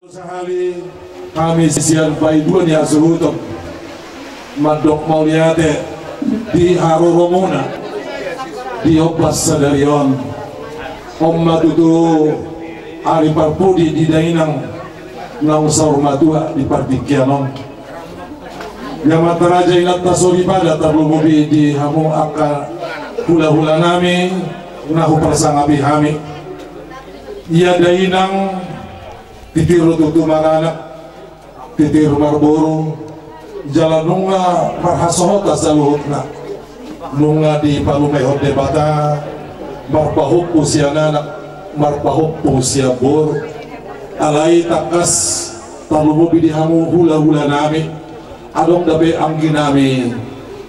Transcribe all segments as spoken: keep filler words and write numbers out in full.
Sahali hami sian paidua ni hasuhuton mandok mauliate di haroromuna di ombas sadari on. On ma tutu ari parpudi di dainang naung saur matua di partingkian on. Ia ma raja inanta soripada tarlumobi di hamu angka hulahulanami na huparsangapi hami. Ia dainang titir do tutu maranak, titir marboru, jala nunga marhasohotan saluhutna. Nunga dipalumehon Debata marpahompu sian anak, marpahompu sian boru. Alai tangkas tarlumobi di hamu hulahulanami. Adong dope angginami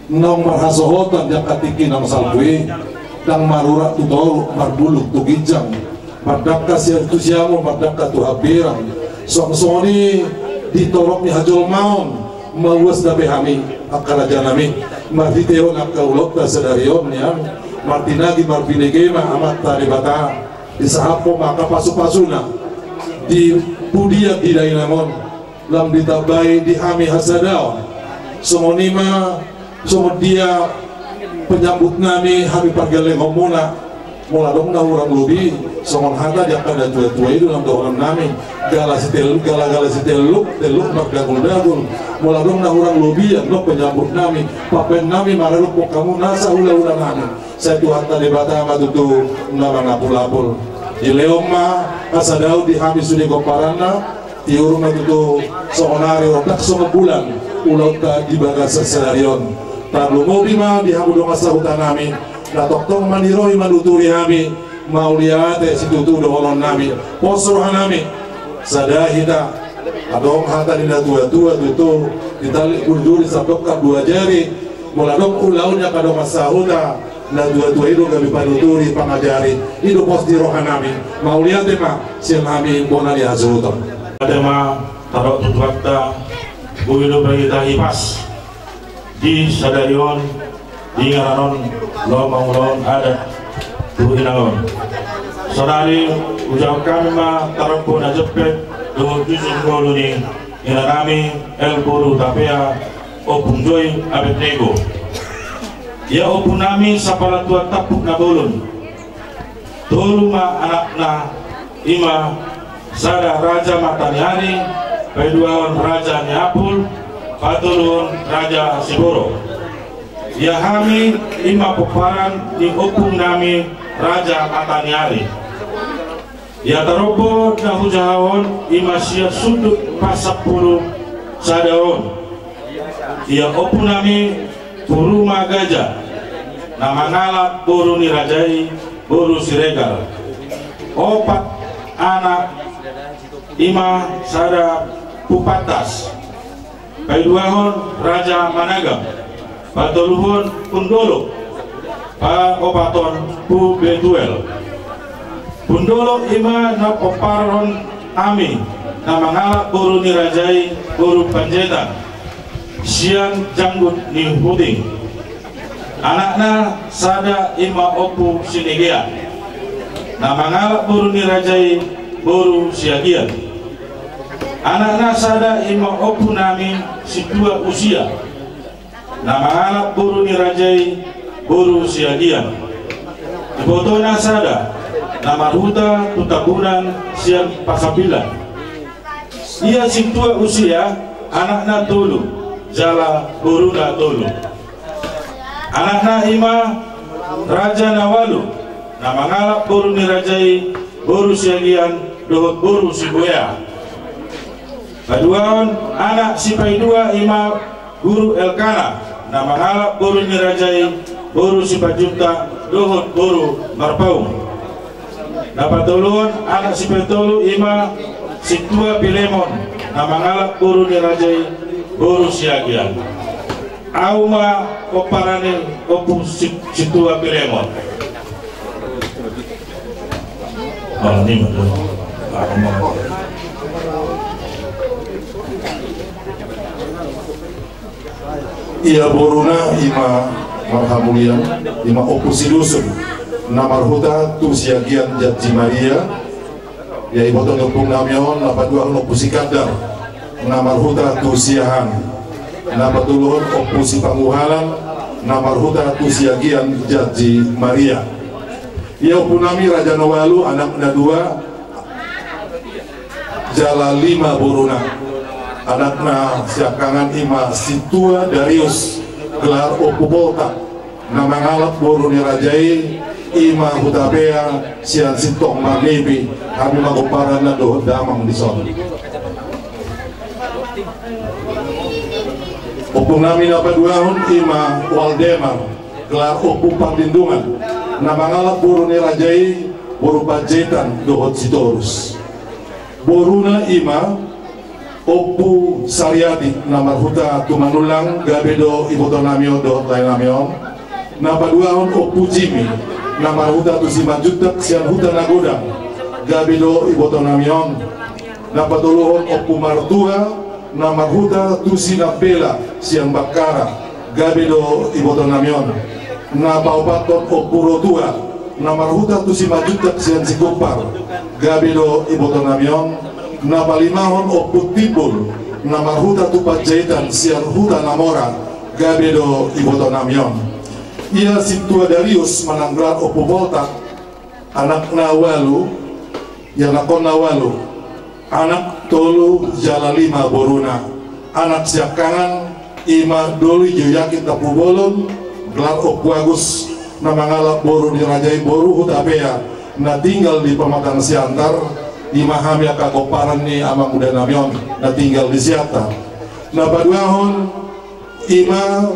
naung marhasohotan di angka tingki naung salpu i, ndang marurat tu toru, marbulung tu ginjang, mardangka sian tu siamun, mardangka tu hambirang. Suang songon i di torop ni hajolmaon, mauas dope hami angka rajanami, marhitehon angka ulaonta sadari on nian, martinangi marbinege ma Amanta Debata, disahaphon ma angka pasupasuna di pudian di dainang on. Lam ditambai di hami hasadaon. Songon i ma, songon dia penyambutnami hami pargellenghonmuna. Molo adong na hurang lobi, songon hata di angka natuatua i do nang dohononnami. Gala sitelluk, gala-gala sitelluk, telluk mardaguldagul. Molo adong na hurang lobi, annon penyambutnami, pappennami maradophon hamu nasa hulahulanami. Sai Tuhanta Debata ma tutu na manapulapul. Dilehon ma hasadaon di hami sude pomparanna. Tiur ma tutu songon ari, ondang songon bulan ulaonta di bagasan sadari on. Tarlumobi ma di hamu dongan sahutanami na tongtong maniroi manuturi hami. Mauliate situtu dohononnami. Pos rohanami. Sada hita. Adong hata ni natuatua tutu, ditallik duri-duri sandok dua jari. Molo adong ulaon ni angka dongan sahuta, natuatua i do gabe panuturi pangajari. I do pos ni rohanami. Mauliate ma sian hami bona ni hasuhuton. Ate ma, taro tu Tuhanta, boi do hita hipas di sadari on, di inganan on, laho mangulahon adat tu inang on. Saonari hujahahon hami ma tarompa na jempek dohot jujur ngolu ni inanami El Boru Tapea, Ompung Joy Abednego. Ia ompungnami sapala tuan tampuk na bolon. Tolu ma anakna, i ma sada Raja Mataniari, paduahon Raja Niapul, patoluhon Raja Siboro. Ia hami i ma pomparan ni ompungnami Raja Mataniari. Ia tarompa na hujahahon i ma sian sundut pasampulu sada on. Ia ompungnami Puruma Gaja, na mangalap boru ni raja i, boru Siregar. Opat anak, i ma sada Pupatas, paduahon Raja Managam, patoluhon Pundolo, paopathon Pu Betuel. Pundolo i ma na pomparon hami, na mangalap boru ni raja i, boru Panjaitan, sian Janggut ni Huting. Anakna sada i ma Ompu Sinegean, na mangalap boru ni raja i, boru Siagian. Anakna sada i ma ompunami Situa Usia, na mangalap boru ni raja i, boru Siagian. Ibotona sada, na marhuta tu Tambunan sian Pasambilan. Ia Situa Usia, anakna tolu, jala boruna tolu. Anakna i ma Raja Naualu, na mangalap boru ni raja i, boru Siagian dohot boru Sibuea. Paduahon anak sipaidua i ma Guru Elkana, na mangalap boru ni raja i, boru Sipanjuntak dohot boru Marpaung. Na patoluhon anak sipatolu i ma Situa Pilemon, na mangalap boru ni raja i, boru Siagian. Au ma pomparan ni Ompu Si-, Situa Pilemon. Ah, ni ma. Ia boruna i ma marhamulian, i ma Ompu Sidusun, na marhuta tu Siagian Janji Maria, Ia iboto ni ompung nami on, na paduahon Ompu Sikandar, na marhuta tu Siahaan. Na patoluhon Ompu Sipanguhalan, na marhuta tu Siagian Janji Maria. Ia ompung nami raja na ualu, anak na dua, jala lima boruna. Anak na siangkangan i ma Sintua Darius, gelar Ompu Boltak, na mangalap boru ni raja i, i ma Hutapea sian Sintong Marnipi. Hami ma gomparanna dohot damang dison. Ompung nami na paduahon i ma Waldemar, gelar Ompu Parlindungan, na mangalap boru ni raja i, boru Panjaitan dohot Sitorus. Boruna i ma Ompu Sariati, na marhuta tu Manullang, gabe do iboto nami on dohot lae nami on. Na paduahon Ompu Jimi, na marhuta tu Simanjuntak sian Huta Nagodang, gabe do iboto nami on. Na patoluhon Ompu Martua, na marhuta tu Sinambela sian Bakkara, gabe do iboto nami on. Na paopathon Ompu Rotua, na marhuta tu Simanjuntak sian Sikumpar, gabe do iboto nami on. Na palimahon Ompu Timbul, na marhuta tu Panjaitan sian Huta Namora, gabe do iboto nami on. Ia Sintua Darius manang gelar Ompu Boltak, anak na ualu, ia anakkon na ualu, anak tolu jala lima boruna. Anak siangkangan i ma Doli Joyakin Tampubolon, gelar Ompu Agus, na mangalap boru ni raja i, boru Hutapea, na tinggal di Pematang Siantar. I ma hami angka gomparan ni amanguda nami on na tinggal di Siantar. Na paduahon i ma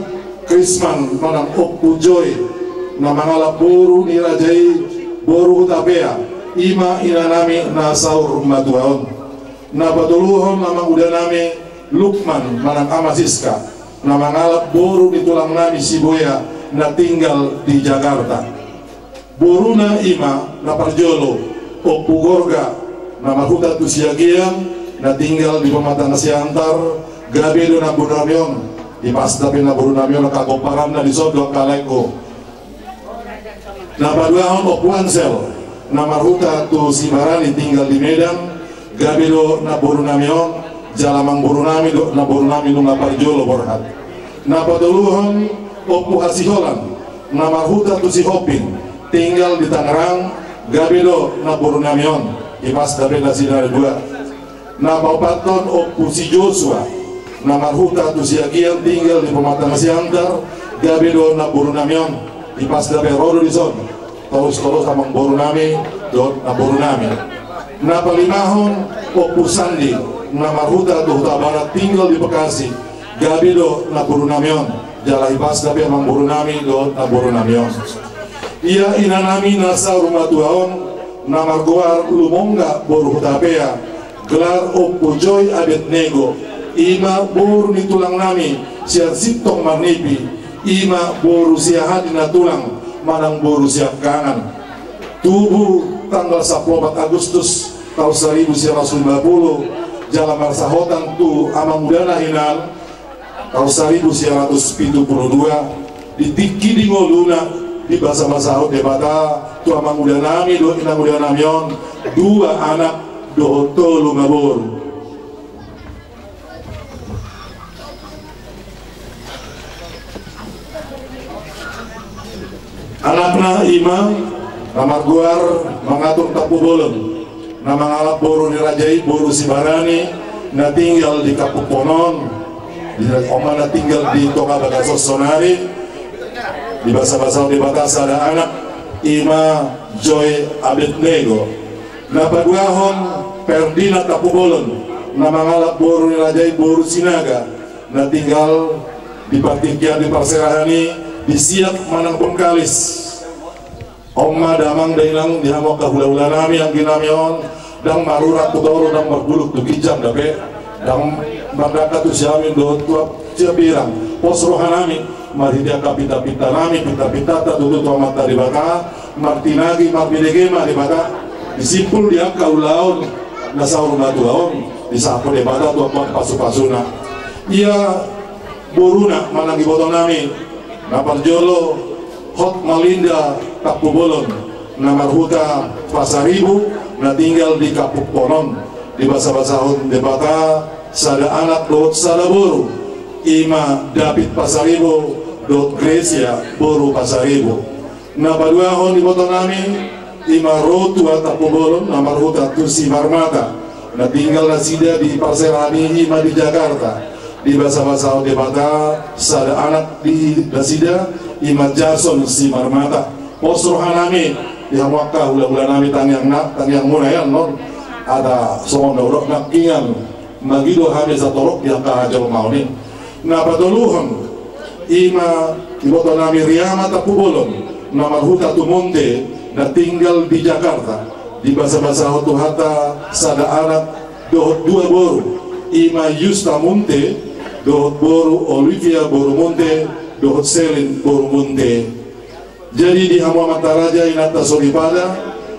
Krisman manang Ompu Joy, na mangalap boru ni raja i, boru Hutapea, i ma ina nami na saur matua on. Na patoluhon amanguda nami Lukman manang Ama Siska, na mangalap boru ni tulang nami Sibuea, na tinggal di Jakarta. Boruna i ma na parjolo Ompu Gorga, na marhuta tu Siagian, na tinggal di Pematang Siantar, gabe do namboru nami on. Hipas dope namboru nami on angka gomparanna dison do angka laengku. Na paduahon Ompu Ansel, na marhuta tu Sibarani, tinggal di Medan, gabe do namboru nami on. Jala amangboru nami do namboru nami nunga parjolo borhat. Na patoluhon Ompu Hasiholan, na marhuta tu Sihombing, tinggal di Tangerang, gabe do namboru nami on. Hipas dope nasida na dua. Na paopathon Ompu si Joshua, na marhuta tu Siagian, tinggal di Pematang Siantar, gabe do namboru nami on. Hipas dope ro do dison. Torus-torus amangboru nami dohot namboru nami. Na palimahon Ompu Sandi, na marhuta tu Hutabarat, tinggal di Bekasi, gabe do namboru nami on. Jala hipas dope amangboru nami dohot namboru nami on. Ia ina nami na saur matua on, na margoar Lumongga boru Hutapea, gelar Ompu Joy Abednego, i ma boru ni tulang nami sian Sintong Marnipi, i ma boru Siahaan, ina tulang manang boru siangkangan. Tubu tanggal sampulu opat Agustus taon saribu sia ratus lima pulu, jala marsahotan tu amangudana hinan, taon saribu sia ratus pitu pulu dua, di tingki di ngoluna, dibasabasahon Debata tu amanguda nami dohot inaguda nami on, dua anak dohot tolu ma boru. Anakna i ma na margoar Mangatur Tampubolon, na mangalap boru ni raja i boru Sibarani, na tinggal di Kampung Ponon, di, on ma na tinggal di Tonga Bagason sonari. Dibasabasahon Debata sada anak, i ma Joy Abednego. Na paduahon Ferdinand Tampubolon, na mangalap boru ni raja i boru Sinaga, na tinggal di partingkian di parserahan i, di Siak manang Bengkalis. On ma damang dainang di hamu angka hulahula nami, anggi nami on, ndang marurat tu toru, ndang marbulung tu ginjang dope, ndang mardangka tu siamun dohot tu siambirang. Pos roha nami marhite angka pintapinta nami, pintapintanta tutu tu Amanta Debata, martinangi marbinege ma Debata, disimpul di angka ulaon na saur matua on, disahapon Debata tu angka pasupasuna. Ia boruna manang iboto nami, na parjolo Hot Malinda Tampubolon, na marhuta Pasaribu, na tinggal di kampung Ponon, dibasabasahon Debata sada anak dohot sada boru, i ma David Pasaribu dohot Gracia boru Pasaribu. Na paduahon ibotonami, i ma Rotua Tampubolon, na marhuta tu Simarmata, na tinggal nasida di parserahan i, i ma di Jakarta, dibasabasahon Debata sada anak di nasida, i ma Jason Simarmata. Pos rohanami di hamu angka hulahulanami, tangiangna, tangiangmuna i annon, asa songon na hudok nangkiningan, magido hami satorop di angka hajolmaon i. Na patoluhon, i ma ibotonami Riama Tampubolon, na marhuta tu Munte, na tinggal di Jakarta, dibasabasahon Tuhanta sada anak dohot dua boru, i ma Yusta Munte dohot boru, Olivia boru Munte dohot Selin boru Munte. Jadi di hamu amanta raja, inanta soripada,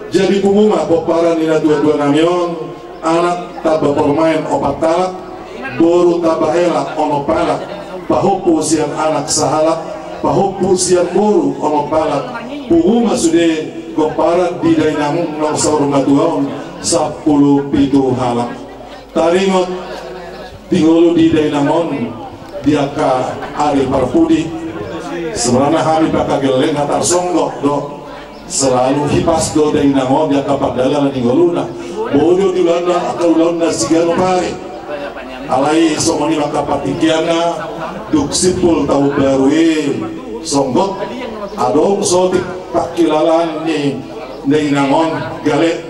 jadi pungu ma pomparan ni natuatuanami on: anak tamba parumaen opat halak, boru tamba hela onom halak, pahompu sian anak sahalak, pahompu sian boru onom halak, pungu ma sude pomparan di dainang naung saur matua on sampulu pitu halak. Taringot di ngolu di dainang on di angka ari parpudi, sebenarna hami pe angka gelleng na tarsonggot do, selalu hipas do dainang on di angka pardalanan ni ngoluna. Boi do di ulaonna angka ulaon na siganup ari. Alai songon i ma angka partingkianna, dung simpul taon baru i, songgot adong sotik pangkilalaan ni dainang on, gale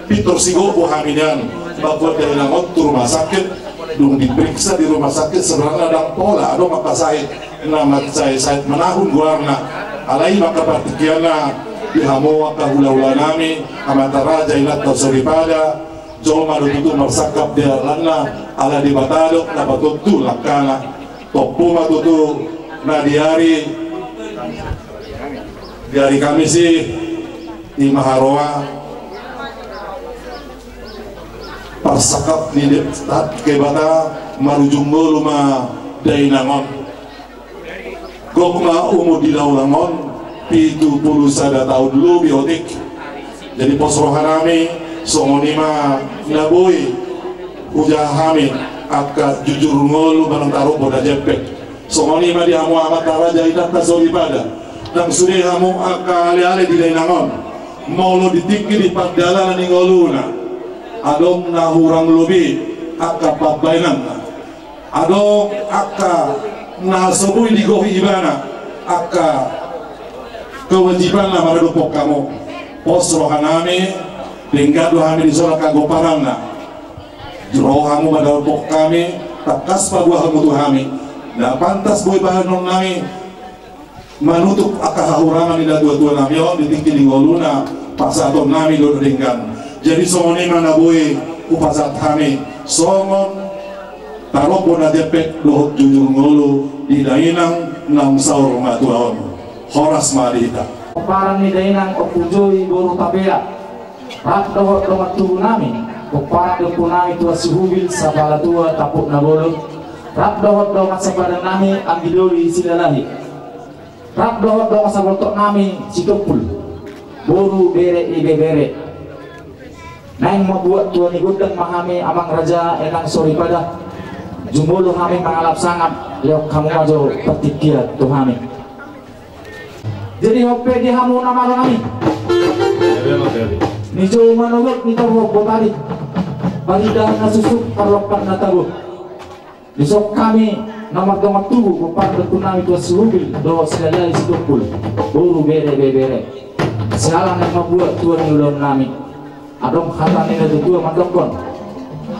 pintor sigogo hami nian mambuat dainang on tu rumah sakit. Dung diperiksa di rumah sakit, sebenarna ndang pola adong angka sahit na mansai sahit manahun goarna. Alai ma angka partingkianna, di hamu angka hulahulanami, amanta raja, inanta soripada, jolma do tutu marsangkap di dalanna, ala Debata do na patontu langkana. Tompu ma tutu na di ari, di ari Kamis i, i ma haroa parsangkap ni De-, Debata, marujung ngolu ma dainang on. Gok ma umur di dainang on, pitu pulu sada taon lobi otik. Jadi pos rohanami, songon i ma na boi hujaha hami angka jujur ngolu manang tarombo na jempek. Songon i ma di hamu amanta raja, inanta soripada, nang sude hamu angka aleale di dainang on, molo di tingki di pardalanan ni ngoluna adong na hurang lobi angka pambahenanna, adong angka na so boi digohi ibana angka kewajibanna maradophon hamu, pos rohanami, denggan do hami dison angka gomparanna. Ro hamu maradophon hami, tangkas paboa hamu tu hami na pantas boi bahenonnami manutup angka hahurangan ni natuatuanami on di tingki ni ngoluna, pasahatonnami do denggan. Jadi songon i ma na boi hupasahat hami songon tarombo na jempek dohot jujur ngolu di dainang naung saur matua on. Horas ma di hita. Pomparan ni dainang Ompu Joi boru Tabea, rap dohot dongan tubunami, pomparan ni ompunami Tuan Sihubil, Sapala Tua, Tampuk na Bolon, rap dohot dongan sapadannami Anggi Doli Silalahi, rap dohot dongan saboltoknami Sitompul, boru, bere, ibebere. Naeng mambuat tua ni gondang ma hami, amang raja, inang soripada. Jumolo hami mangalap sangap, lehon hamu ma jo partingkian tu hami. Jadi hape di hamu na marnami, nijou manogot ni torop botari, parindahan na suksuk, parlompan na tabo. Dison hami na mardongan tubu, pomparan ni ompunami Tuan Sihubil dohot Silalahi Sitompul, boru, bere, ibebere. Siala naeng mambuat tua ni ulaonnami. Adong hata ni natuatua mandokkon: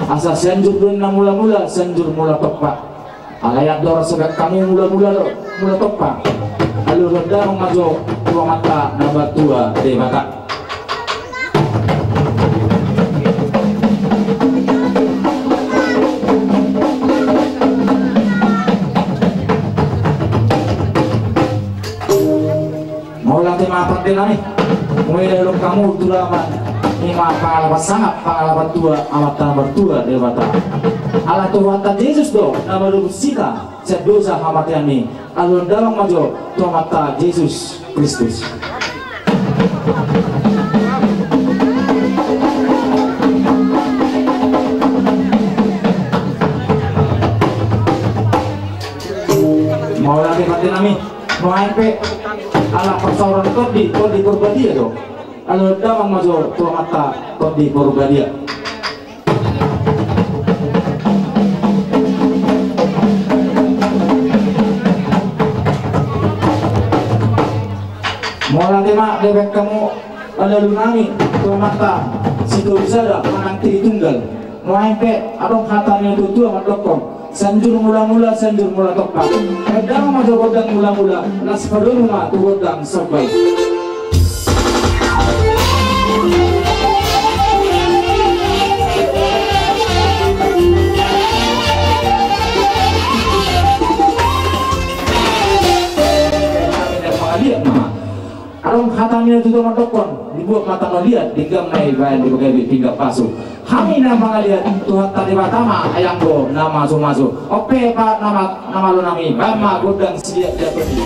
Asa Sianjur do ninna mulamula, Sianjur mula tompa. Alai andorang so baen hamu mulamula do mula tompa, alualuhon damang ma jo tu Amanta na martua Debata. Mauliate ma pandenami. Mauliate ma hamu tu damang. I ma pangalapan sangap, pangalapan tua, Amanta na martua Debata. Ala Tuhanta Jesus do na manobus hita sian dosa hamatean i. Alualuhon damang ma jo tu Amanta Jesus Kristus. nami, nuaeng pe ala parsaoran Tondi, Tondi Porbadia do. Ala damang ma jo tu amanta Tondi Porbadia. Mauliate ma di hamu ala lu nami tu amanta Sitorisada manang Tritunggal. Nuaeng pe adong hata ni natuatua mandokkon: Sianjur Mulamula, Sianjur Mula Tompa. Baen damang ma jo gondang mulamula, laos padomu ma tu gondang somba i. Adong hata ni natuatua mandokkon: Dibuat ma tano liat, denggan ma i baen di bagabe pinggan pasu. Hami na mangaliat, Tuhanta Debata ma i anggo na mamasumasu. On pe, na malo nami, baen ma gondang siliat-liat i.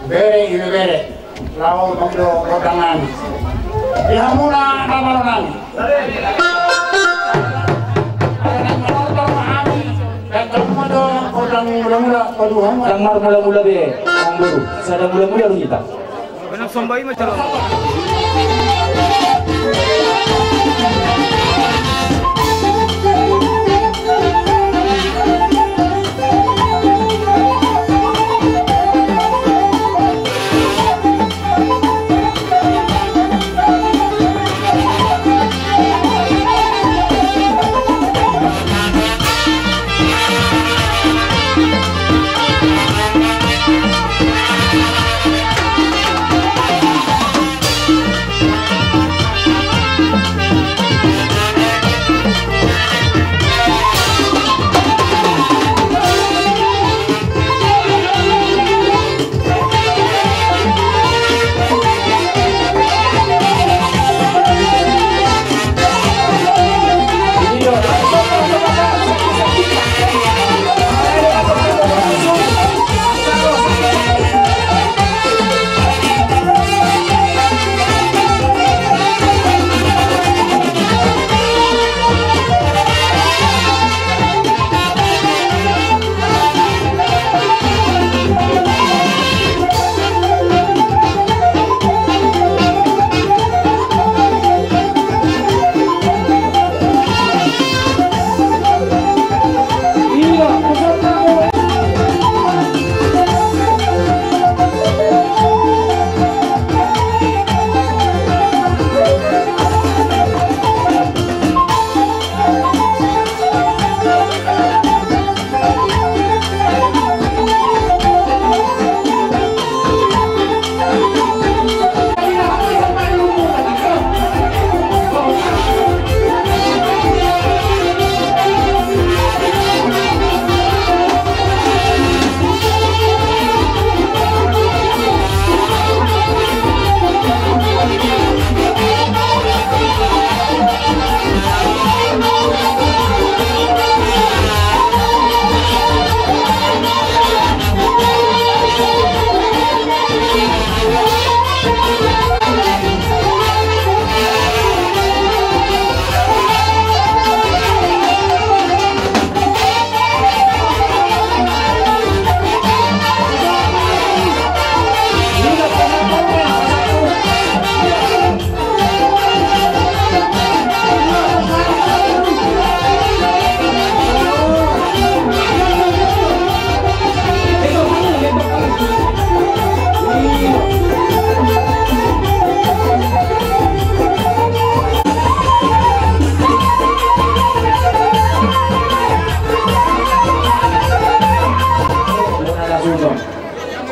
Bere, ibebere. Laho ma gondang nami. Di hamuna na malo nami. Ala naeng manortor ma hami, baen hamu ma do gondang mulamula, paduahon ma. Ndang marmulamula be, amangboru. Sada mulamula do hita. Benang somba i ma cara.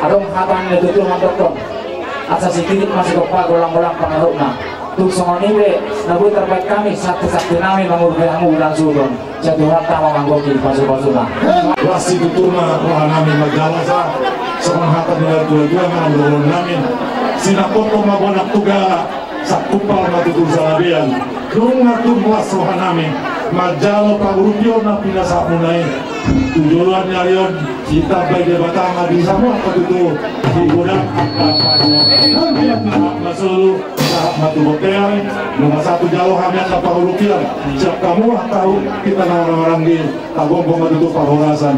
Adong hata ni natuatua mandokkon, asa sititik ma sigompa, golanggolang pangarahutna. Tung songon i be na boi tarbaen hami, santabi nami mangurupi hamu, ulang suhut on. Sai Tuhanta ma manggohi pasupasuna. Las situtuna roha nami manjalo sa, songon hata ni natuatua mandokkon nami, sinapotpot ma bonak tu gala, sangkumpal ma tutu salebean. Nunga tung las roha nami manjalo pangurupion na pinasahatmuna i. Tu joloan ni ari on, ditambai Debata ma di hamu angka tutu, di godang angka panuan. Sahat ma solu, sahat ma tu bontean. Nunga sahat tu jolo hami angka pangurupion, siap hamu angka hita na marhahamaranggi. Tagomgom ma tutu parhorasan.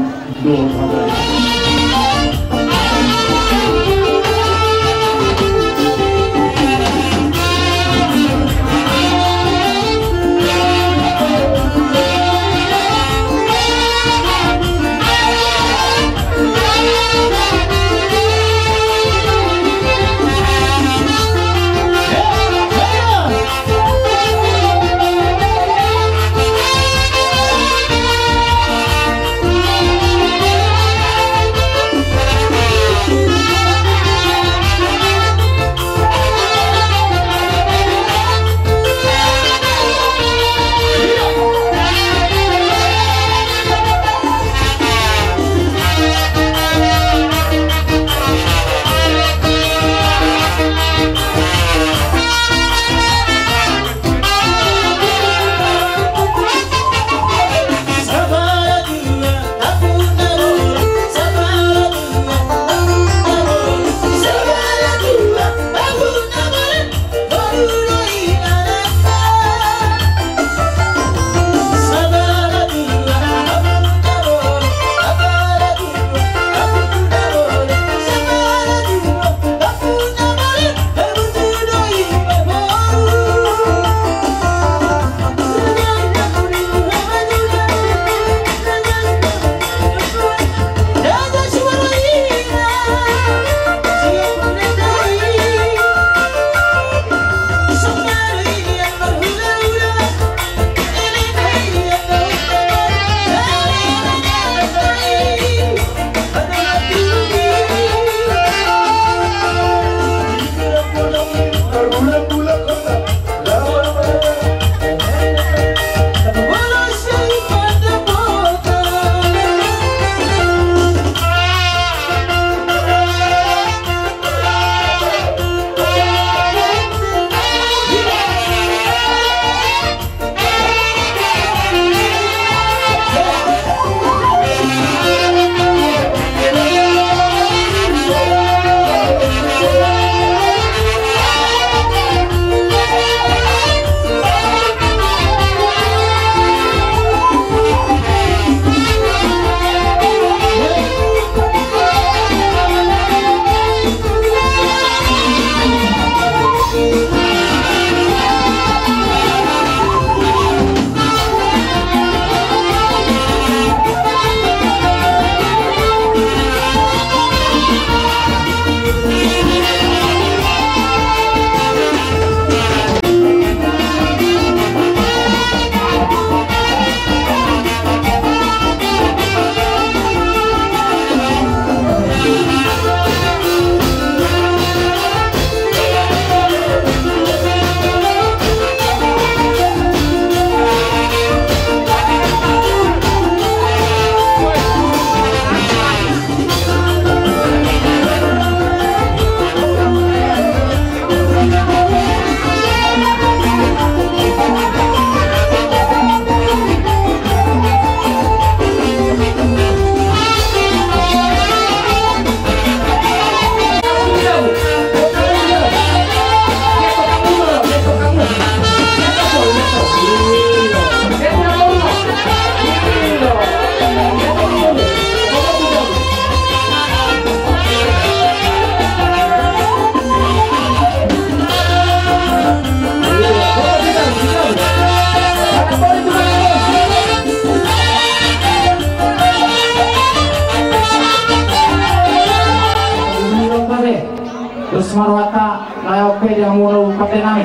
Marwata layo pe di hamu na pande nami.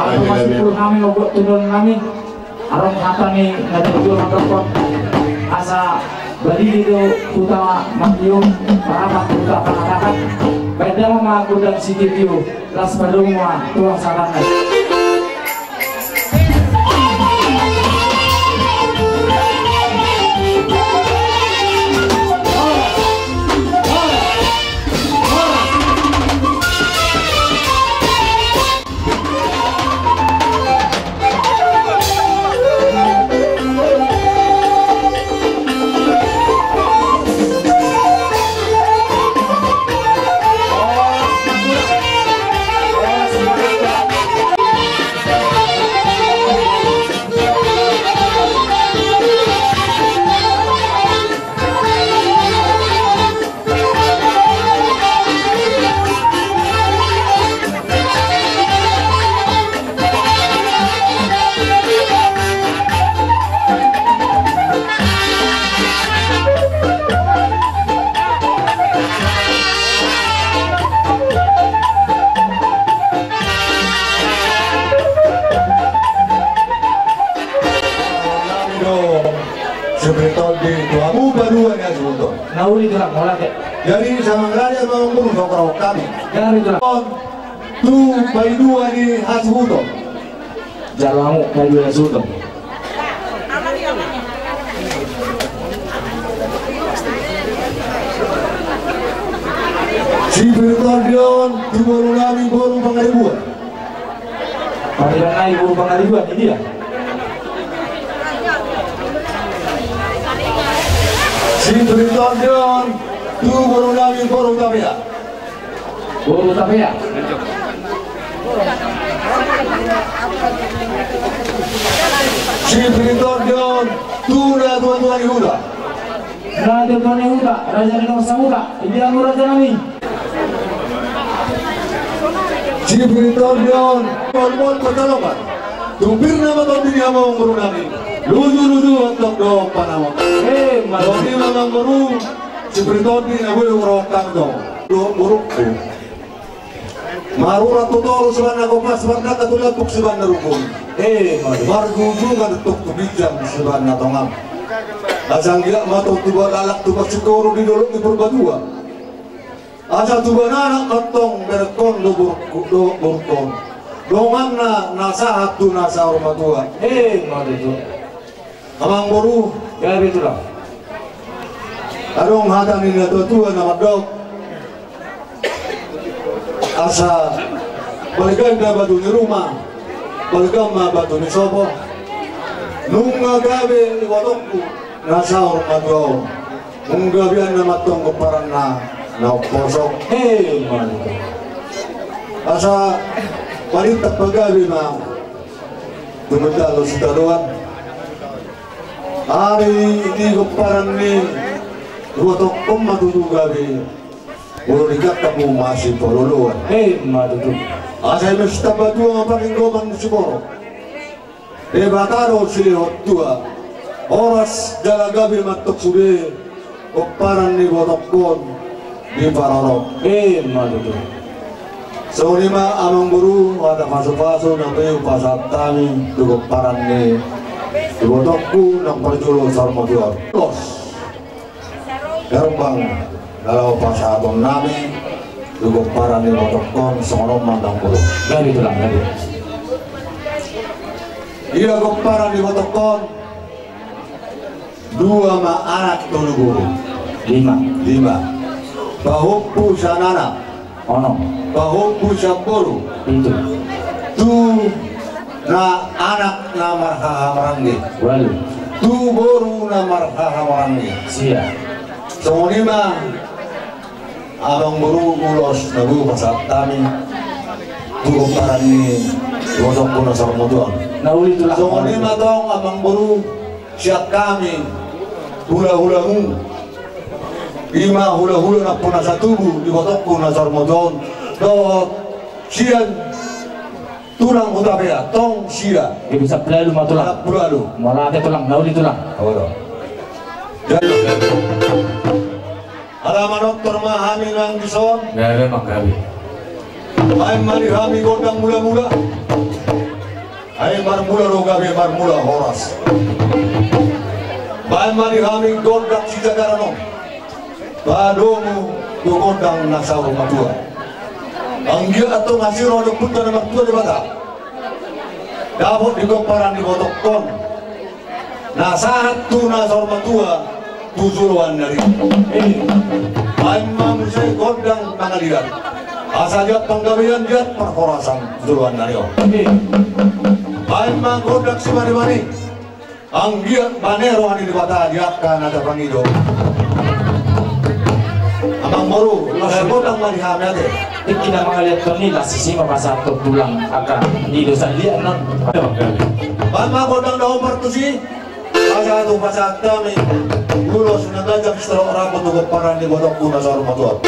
Amin, amin. Amin, amin. Amin, amin. Adong hata ni na tujuan mangkapon asa badili do huta Madiun, parapat huta Panatakan. Baen damang ma gondang sitio-tio, las padomu ma tulang sarangan. Sipir tondi tu hamu paduahon ni hasuhuton. Na uli tulang, mauliate. Jadi, samangarade ma amang boru, songon hami. Jadi, tulang. Tu paidua ni hasuhuton. Jalo hamu paidua ni hasuhuton. Sipir tondi on tu boru nami boru Pangaribuan. Pangaribuan nai boru Pangaribuan, di dia? Sipir tondi on tu boru nami boru Hutapea. Boru Hutapea. Sipir tondi on tu na tuatua ni huta. Na tuatua ni huta, raja ni nomor sahuta, di dia hamu raja nami? Sipir tondi on, molmol Kota Lobak. Tung pir nama tondi ni hamu amang boru nami. Luju-luju antong do panamot. Eh, mantap. Tondi ma amang boru, sipir tondi na boi hurohahon do. Dohot borungku. Marurat tu toru sibahen na gompas, marnangka tu lambung sibahen na runggun. Eh, mantap. Marjujungan tu ginjang sibahen na tongang. Asa anggiat ma tong tubu lalak tubu singkoru di dolok ni Purbatua. Asa tubuan anak ma tong berengkon dohot borungkon. Donganna na sahat tu na saur matua. Eh, mantap. Amang boru. Gabe tulang. Adong hata ni na tuatua na mandok. Asa balga ma batu ni ruma, balga ma batu ni sopo. Nunga gabe ibotongku na saur matua on. Nunga gabean nama tong gomparanna na umposo. Eh, mantap. Asa parinta pagabe ma. Tumundalhon sitadoan. Ari di gomparan ni ibotongkon ma tutu gabe. Molo di gantangmu masipaloloan. Eh, ima tutu. Asa i ma sitamba tua ma panginggoman ni siborok. Debata do silehon tua. Horas jala gabe ma tong sude. Gomparan ni ibotongkon diparorot. Eh, ima tutu. Songon i ma amang boru, hata pasupasu na boi hupasahat hami tu gomparan ni ibotongku naung parjolo saur matua. Los. Gerbang na laho pasahaton nami tu gomparan ni ibotongkon songon on ma amang boru. Gabe tulang, gabe. Ia gomparan ni ibotongkon. Dua ma anak, tolu boru. Lima. Lima. Pahompu sian anak. Onom. Pahompu sian boru. Pitu. Tu na anak na marhahamaranggi. Ualu. Tu boru na marhahamaranggi. Sia. Songon i ma. Amang boru, ulos na boi hupasahat hami tu gomparan ni ibotongku na saur matua on. Na uli tulang. Songon i ma tong amang boru, sian hami hulahulamu. Ima hulahula nampuna satubu di ibotongku na saur matua on. Dohot sian tulang Hutapea, tong sia. Di bisa pelalu ma tulang. Pelalu. Mauliate tulang, na uli tulang. Olo. Jadi, ala manang Tor ma hami nang dison. Gabe, manggabe. Baen ma di hami gondang mula-mula. Ai marmula do gabe, marmula horas. Baen ma di hami gondang sijagaran on. Padomu tu gondang na saur matua. Anggiat antong hasiroan ni ompunta na martua Debata. Dapot di pomparan ni ibotongkon. Na sahat tu na saur matua tu joloan ni ari on. Baen ma muse gondang mangaliat. Asa jat panggabean jat parhorasan tu joloan ni ari on. Baen ma gondang simanimani. Anggiat bane roha ni Debata di angka na tapangido. Amang boru, las gondang ma di hami ate. Tingki na mangaliat on i, las isi ma pasahathon tulang angka i do salian non. Baen ma gondang na hombar tusi. Asa tu pasahat hami ulos na ganjang sitorop rambu tu pomparan ni ibotongku na saur matua.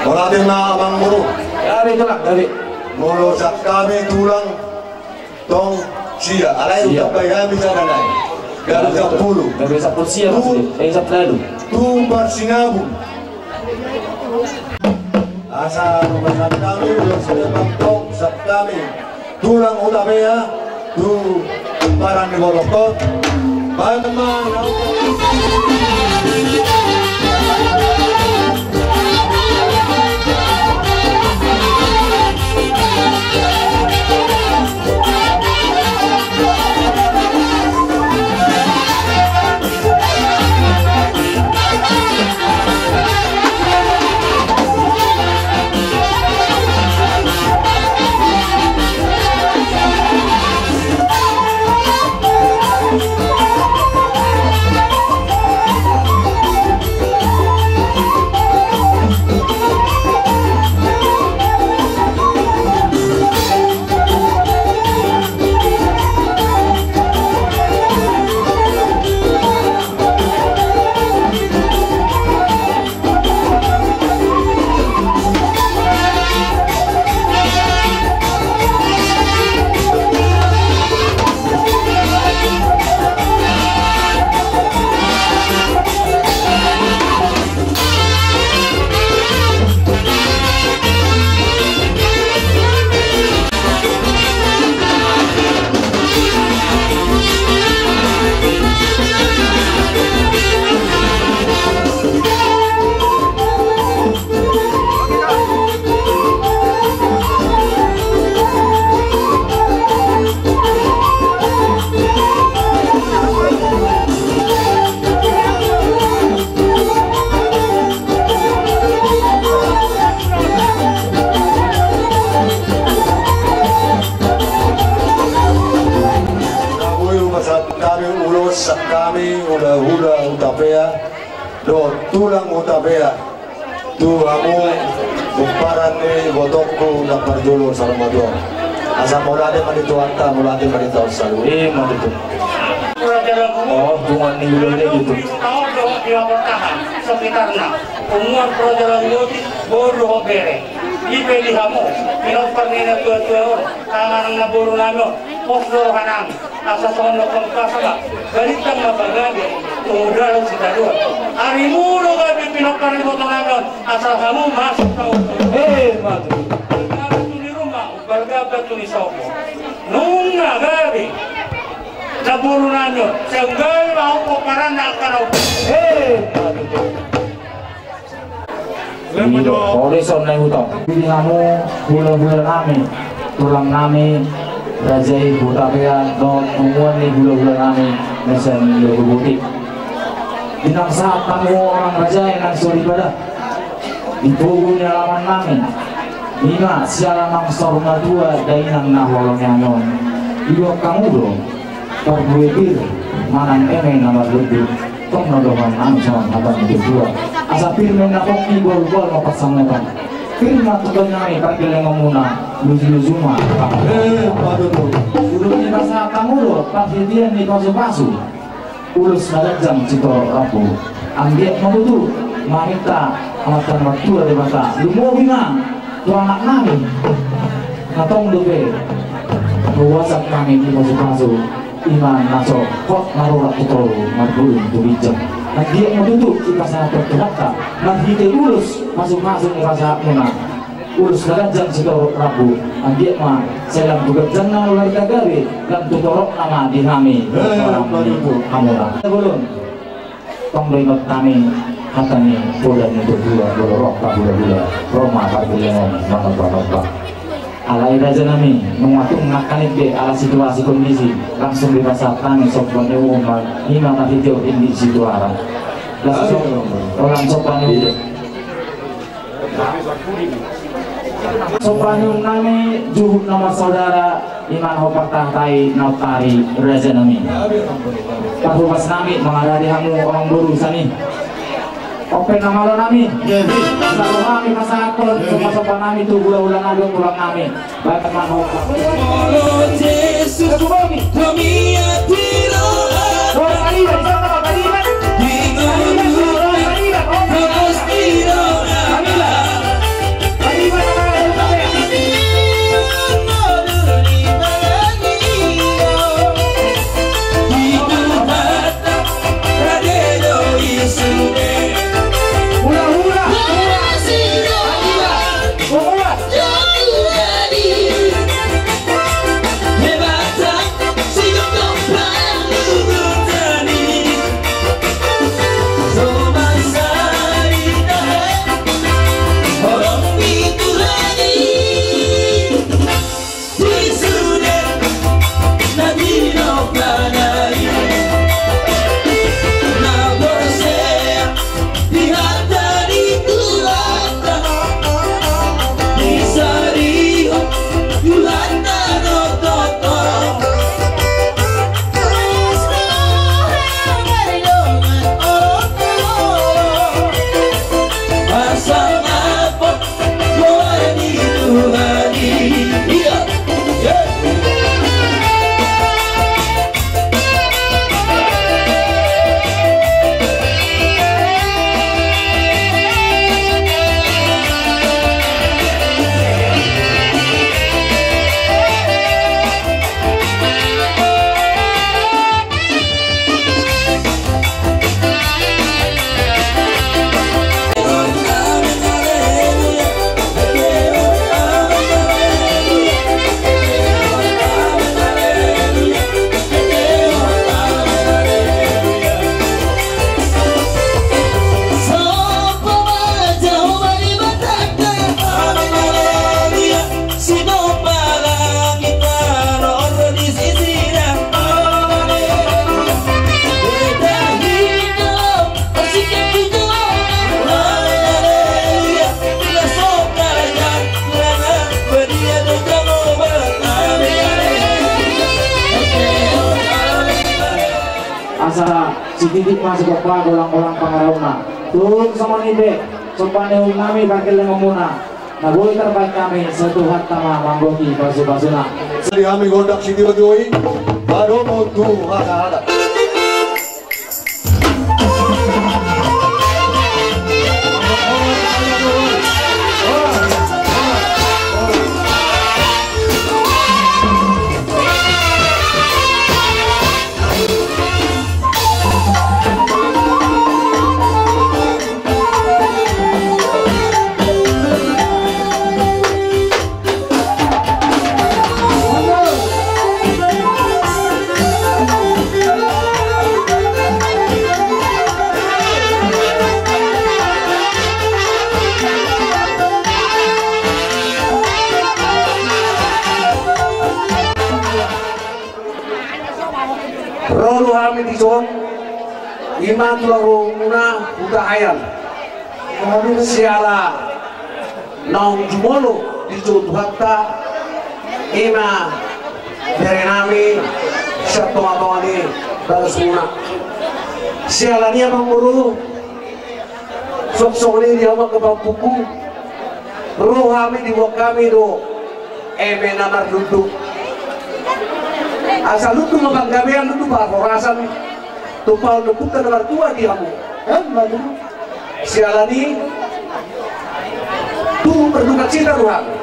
Mauliate ma amang boru. Gabe tulang, gabe. Molo sian hami tulang tong sia, alai sia. Utambai hami sada nai. Gabe sampulu. Gabe sampulu sia maksudna. Eh, sampulu. Tu parsinabung. Asa pasahat hami ulos na ganjang sian hami tulang Hutapea tu pomparan ni ibotongkon. Baen ma na Hami hulahula Hutapea dohot tulang Hutapea tu hamu pomparan ni ibotongku na parjolo saur matua. Asa mauliate ma di Tuhanta, mauliate ma di hita on saluhut. Ima tutu. Oh, tuan ni hulahula i tutu. Taon dohot di Bapak Tahan sekitarna. Punguan Praja Raja Joti, boru dohot bere. I pe di hamu pinompar ni natuatua on, tangan na boru nami on. Pos do rohanami. Asa songon na pangkasa ma balintang na pagabe tu dalan sitadoan. Arimu do gabe pinompar ni iboto nami on. Asa hamu masuk tau. Ima tutu. Balga tu di rumah, balga tu di sopo. Nunga gabe na boru nami on. Sai gabe ma pomparanna angka na. Ima tutu. Ido, ore son na i hutong. Di hamu hulahula nami, tulang nami, raja i Hutapea dohot punguan ni hulahula nami na sian Logo Botik. Di nang sahat hamu amang raja i nang soripada di pogu ni alaman nami. Ima siala nang saur matua dainang na huoloi nami on. Didok hamu do. Parbue pir manang eme na marlundu. Tong na dohonon nami songon hata ni natuatua. Asa pir ma na pongki, golgol ma pansamotan. Pir ma tongtong nami pargellengonmuna, lujuluju ma. Ima tutu. Ulun ni pasahat hamu do parhitean ni pasupasu. Ulos na ganjang sitorop rambu. Anggiat ma tutu maminta Amanta na martua Debata lumobi ma tu anak nami. Na tong dope huasak hami di pasupasu, ima na so hot na rorak tu toru, marbulung tu ginjang. Anggiat ma tutu dipasahat Tuhanta marhite ulos pasupasu na dipasahatmuna. Ulos na ganjang sitorop rambu. Anggiat ma sai lam tu ganjangna ulaon na gabe, lam tu torop nama di hami. Ima tutu. Hamuna. Bolon. Tong do ingot hami hata ni poda ni natuatua, molo ro angka hulahula, ro ma pargellengon manombanomba. Alai raja nami, nunga tung nangkaning be ala situasi kondisi, langsung dipasahat hami somba ni uhum, ima marhite indik situara. Langsung, rolan somba ni uhum. Somba ni uhum nami, juhut na marsaudara, ima na hombar tahtai na ompari raja nami. Parhobas nami mangaradi hamu amang boru sani. Ope na malo nami. Lalu hami pasahathon somba-somba nami tu hulahula nami, tulang nami. Baik ma ho. Molo Jesus domiat di roha. Sititik ma sipompa, golang-golang pangarahutna. Tung songon i pe, sombah ni uhum nami pargellengonmuna, na boi tarbahen hami, sai Tuhanta ma manggohi pasu-pasuna. Di hami gondang sitiba-tiba i, padomu tu hata-hata. Ro do hami dison, i ma tulang rohamuna Hutahaean. Siala naung jumolo di jolo Tuhanta, i ma bere nami sian tonga-tonga ni bagasmuna. Siala ni i amangboru, songon i di hamu angka pahompu, ro hami, diboan hami do eme na marlundu. Asa lundu ma panggabean, lundu parhorasan, tumpahon ni ompunta na martua di hamu. Siala ni i, tung berdukacita do hami.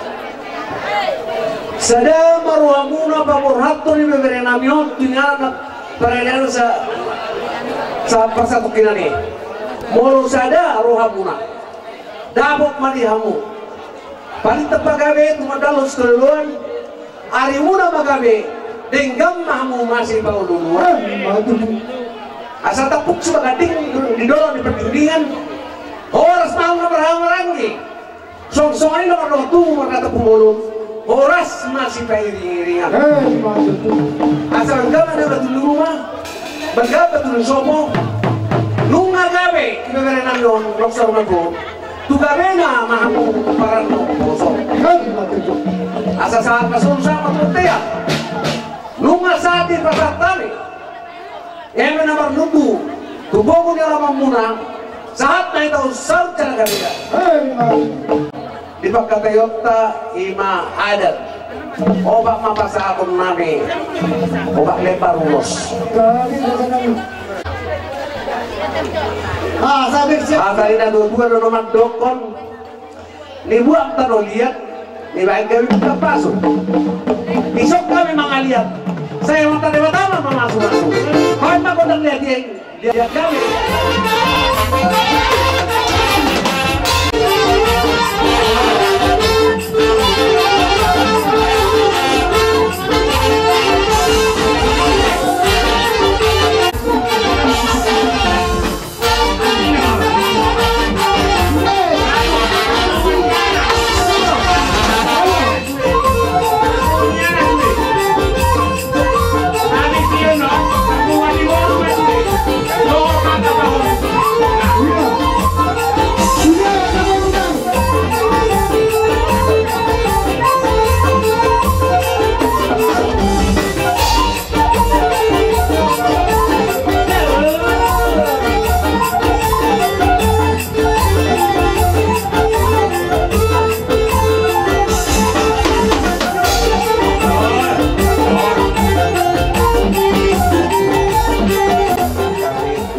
Sada ma rohamuna paborhathon ibebere nami on tu inganan na parelean sa, sa parsatongkinan i. Molo sada rohamuna, dapot ma di hamu parinta pagabe, tumandalhon sitorop loloan, arimuna ma gabe, denggan ma hamu masipaolo-oloan. Asa tampuk sibaganding di dolok ni pardingdingan, horas ma hamu na marhahamaranggi. Songon i ma na mardongan tubu markata pumolo, horas ma sipairing-iringan. Asa bangga ma na batu ni ruma, bangga batu ni sopo. Nunga gabe ibebere nami on, Longsormangkubur, tu gabena ma hamu parange poso. Asa sahat ma songon sahat ma tu bontean. Nunga sahat i pasahat hami eme na marlundu tu bogu ni alamanmuna, sahat ma hita on saur jala gabega. Di pangkataionta i ma adat, obat ma pasahaton nami, obat lembar ulos. Asa di na dua-dua do na mandokkon. Nibuat tano liat, nibaen gabe buka pasu. Isok gabe mangaliat, sai Amanta Debata ma mamasu-masu. Baen ma gondang liat i, liat gabe.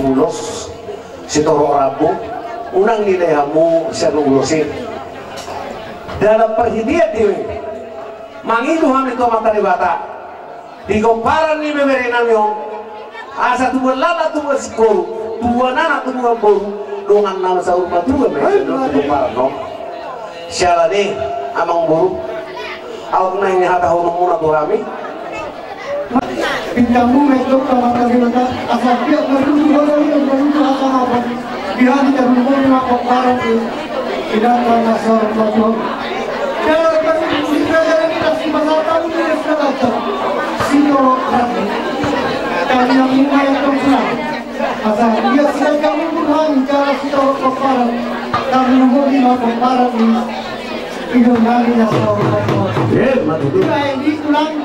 Ulos sitorop rambu, unang nilai hamu sian ulos i. Dalam parhitean i mangido hami tu Amanta Debata di pomparan ni bebere nami on, asa tubuan laklak tubuan singkoru, tubuan anak tubuan boru, dongan na saur matua ma i tu pomparan on. Siala ni i, amangboru, aut naeng nihatahononmuna tu hami. Pintamu ma i tu Amanta Debata, asa tiap marlundu hami, marlundu hasangapon. Di hami tarlumobi ma pomparan i, inanta na saur matua. Jala tarlumobi ma jala di nasi pasatau di nasi na gantong. Sitorop rambu. Tangihon muna i tu Tuhan. Asa ia sian hamu tu hami jala sitorop pomparan. Tarlumobi ma pomparan i, inanta na saur matua. Eh, mati tu. Baen di tulang.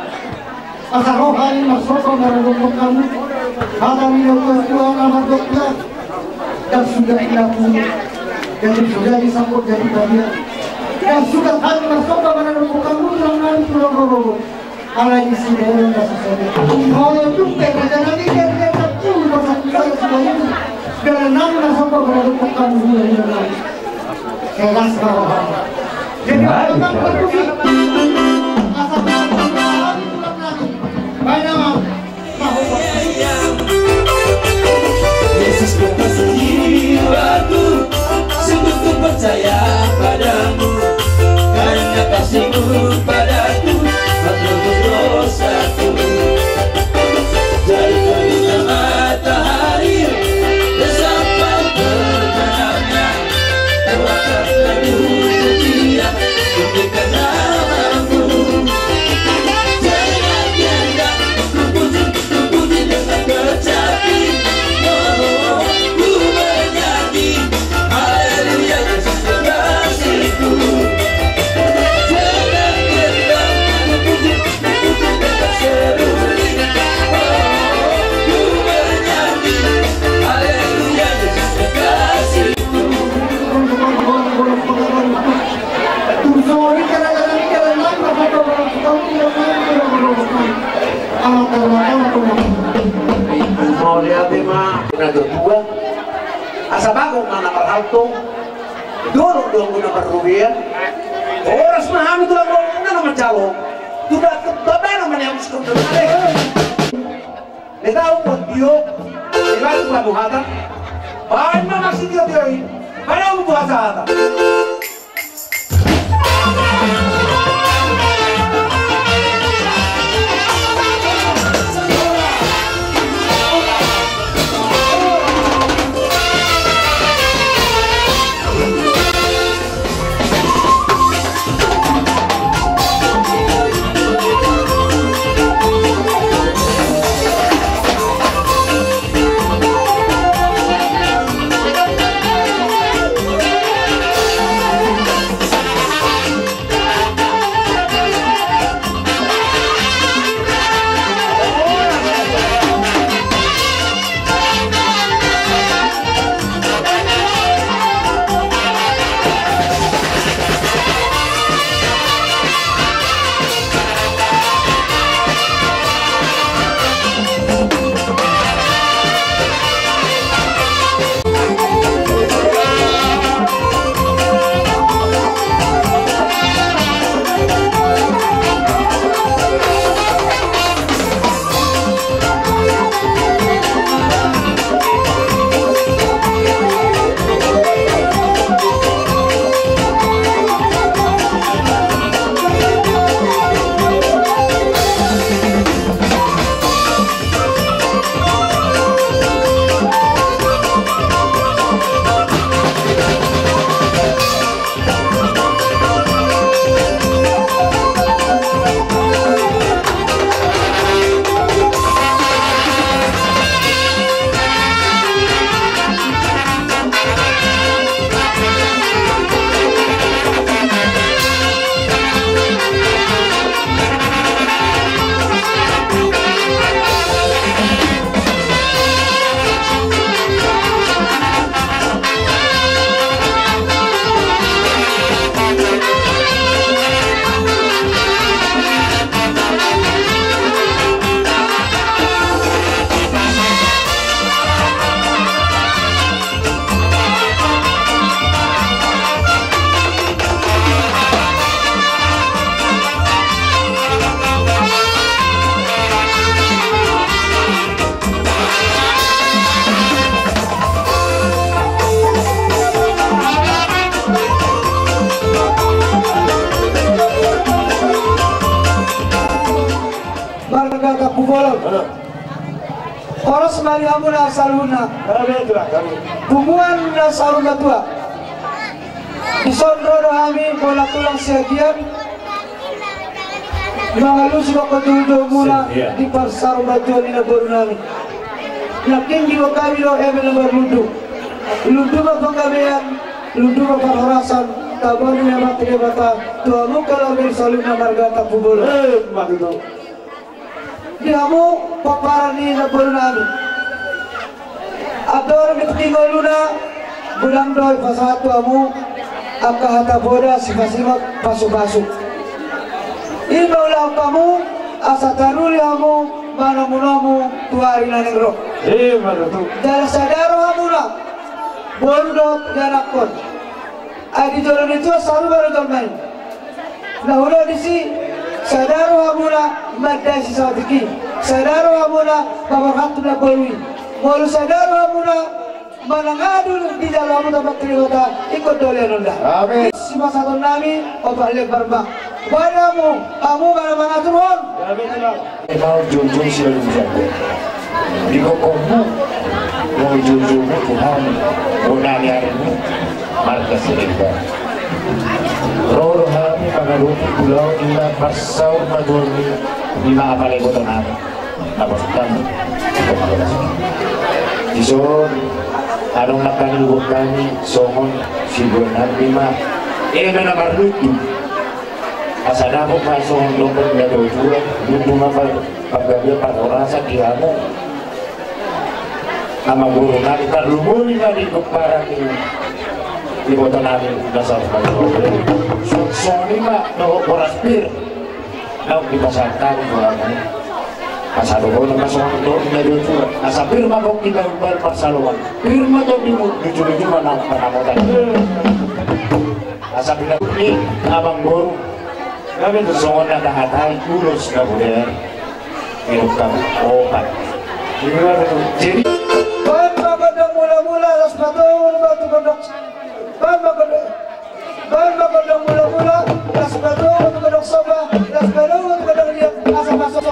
Asa roha ni marsopo maruduk hamu. Hata ni na uas Tuhan amat dokter. Dan sudah dilaku. Jadi sudah disambut jadi bagian. Dan sudah kami masuk ke mana kamu dalam nanti pulang robo. Ala di sini ada yang masuk saja. Kalau itu kerja nanti dia dia tak tahu masa kita sudah ini. Dan nanti masuk ke mana kamu sudah ini. Keras banget. Jadi orang berpikir. Asal kita pulang nanti. Baik nama. Yesus, kekasih jiwaku, sungguh ku percaya padamu, karena kasihmu padaku, menebus dosaku. Dari terbitnya matahari sampai terbenamnya, Mauliate ma. Na dua. Asa bagot ma na marhalto. Dolok do anggo na marrobean. Horas ma hami tulang, na manjalo. Tuda babana ma ni hami sikondo. Neta umpat tio. Neta umpat muhatan. Baen ma masih tio tio i. Baen ma umpat hata. Marga Tampubolon. Horas ma di hamuna saluhutna. Punguan na saur matua. Dison ro do hami, bona tulang Siagian. Mangalusi bako tujuh muna di parsaur matua ni na boru nami. Nangkin di hami do eme na marlundu. Lundu ma panggabean, lundu ma parhorasan, tabo ni amanta Debata tu hamu keluarga saluhutna marga Tampubolon. Eh, ma tutu. Di hamu pomparan ni na boru nami. Andorang di tingki ngoluna, godang do dipasahat tu hamu angka hata poda sipasingot pasupasu. I ma ulaon hamu asa taruli hamu manomunomu tu ari na naeng ro. Ima tutu. Jala sada rohamuna, boru dohot ianakhon. Ai di jolo ni tua sarupa do jolma i. Na huda disi, sada rohamuna mandai sisaotik i, sada rohamuna paborhat tu na boru i. Molo sada rohamuna manang aha do dijalo hamu tampak tu Debata, ingkon do lehonon da. Amin. Sipasahaton nami opat lembar ma. Boha do hamu, hamu ma na mangaturhon. Amin. Mau jujur sialusan. Di gokhonmu, mau jujurmu Tuhan, bona ni arimu, marga Siregar. Ro rohami mangadopi ulaon i ma parsaur matua ni, i ma apala iboto nami. Apa sutan? Dison, adong na panuhot hami, songon sibuan nami ma. Eme na marlundu. Asa dapot ma songon dohot na tuatua, lundu ma par-, panggabean parhorasan di hamu. Amangboru nami, tarlumobi ma di pomparan ni iboto nami na saur matua. Songon i ma dohot boras pir naung dipasahat hami tu hamu. Asa dohonon ma songon dohot na tuatua. Asa pir ma gok di pahombar parsaoran. Pir ma tondi, lujuluju ma na panamotan. Asa pinangido ni amangboru. Songon na tahatai ulos na buder. Minum kamu obat. Jadi. Baen ma gondang mulamula, las ma tu gondang. Baen ma gondang, baen ma gondang mulamula, las ma tu gondang somba, las ma tu gondang liat, asa masuk.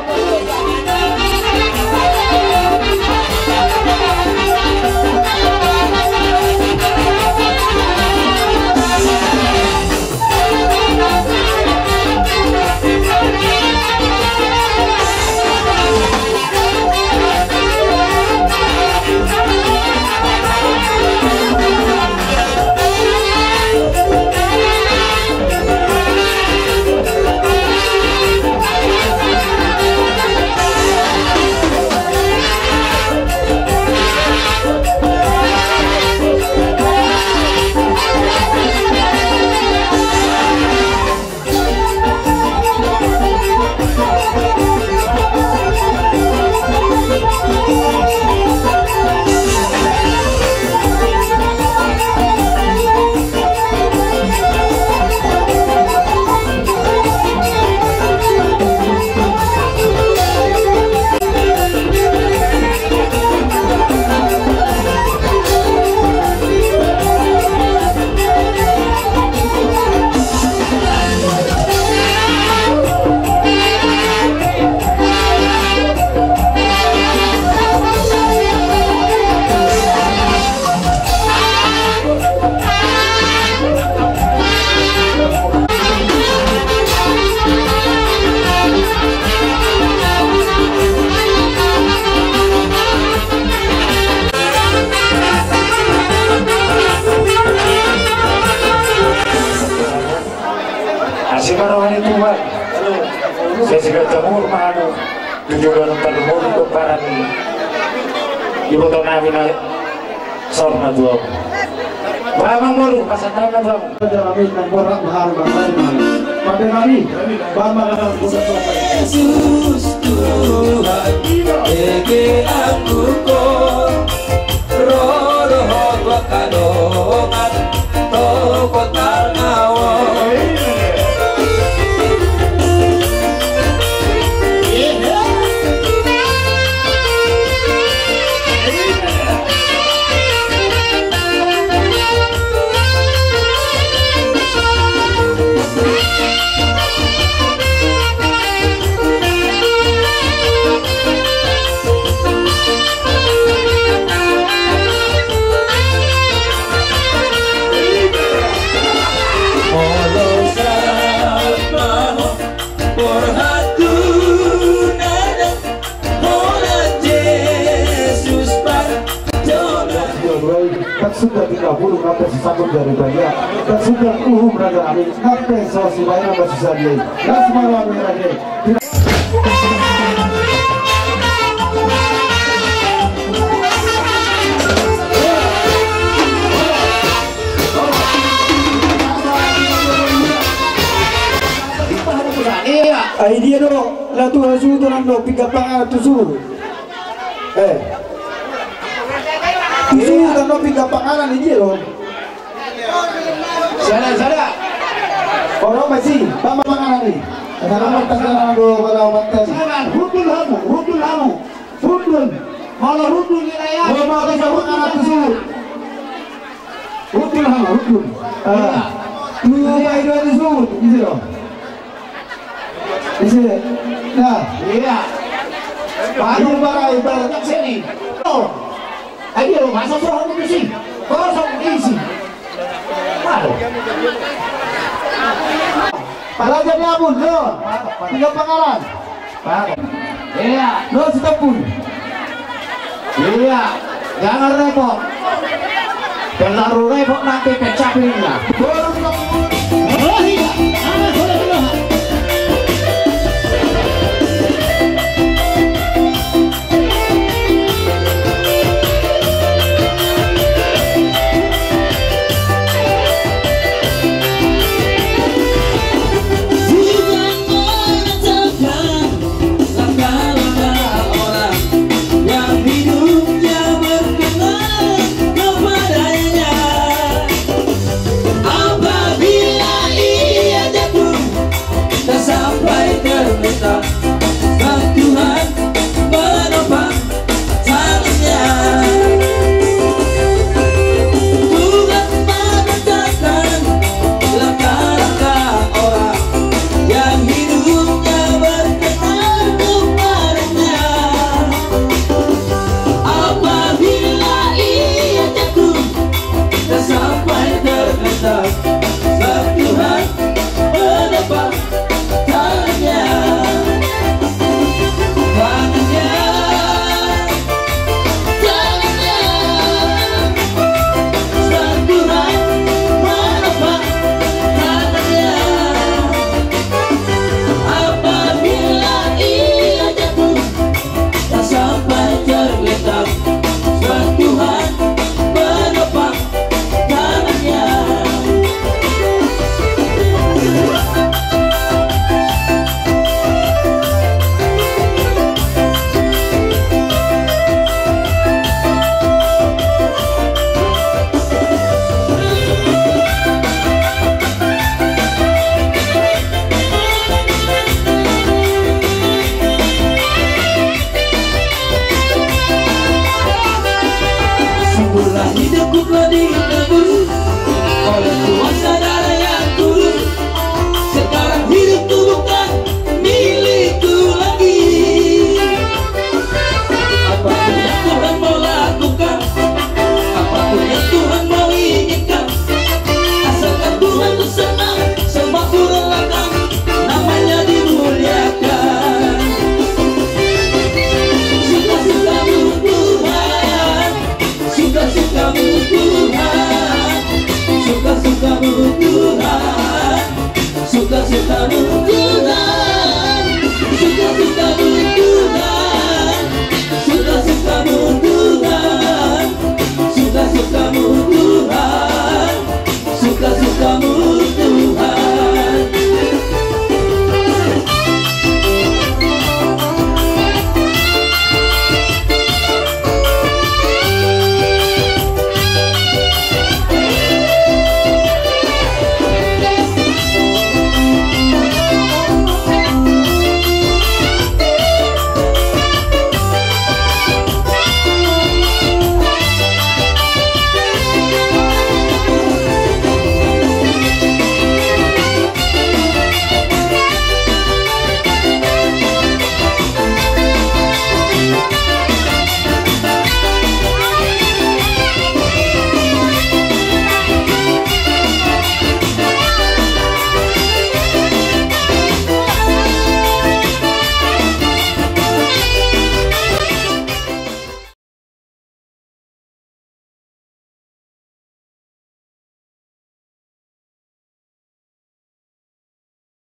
Asi ma roha ni Tuhan. Sai siganjang umur ma hamu. Tujuan tarlumobi pomparan ni iboto nami na saur matua. Bah, amangboru, pasahat ma tu hamu. Raja nami nang borat mahal, mahal, mahal. Pande nami, bah, mahal, mahal. Yesus Tuhan, ege angkuhon, ro dohot angka dongan, toko tarnaon. Holan Jesus parjolo. Ia mulai, tak suka tiga puluh, maka sesakut dari banyak. Tak suka uhum raja kami, maka soal si bayar, maka susah dia. Las ma roha ni raja. Tu hasuhuton an do, pinggan panganan tu suhut. Eh. Tu suhut an do pinggan panganan i, dia do. Sada, sada. Olo, masih, pama panganan i. Sada, sada, sada, do, sada, sada. Sada, hundul hamu, hundul hamu. Hundul. Molo hundul i, ya. Molo ma pinggan panganan tu suhut. Hundul hamu, hundul. Ah. Iya. Tu bahen do tu suhut, ise do? Ise? Nah. Iya. Baru bara, bara sini. Oh. Ayo, masa sohong itu sih. Kosong isi. Aduh. Pala jadi abun, lo. Pinggan panganan. Iya. Lo si Tepung. Iya. Jangan repot. Terlalu repot nanti pecah piringnya.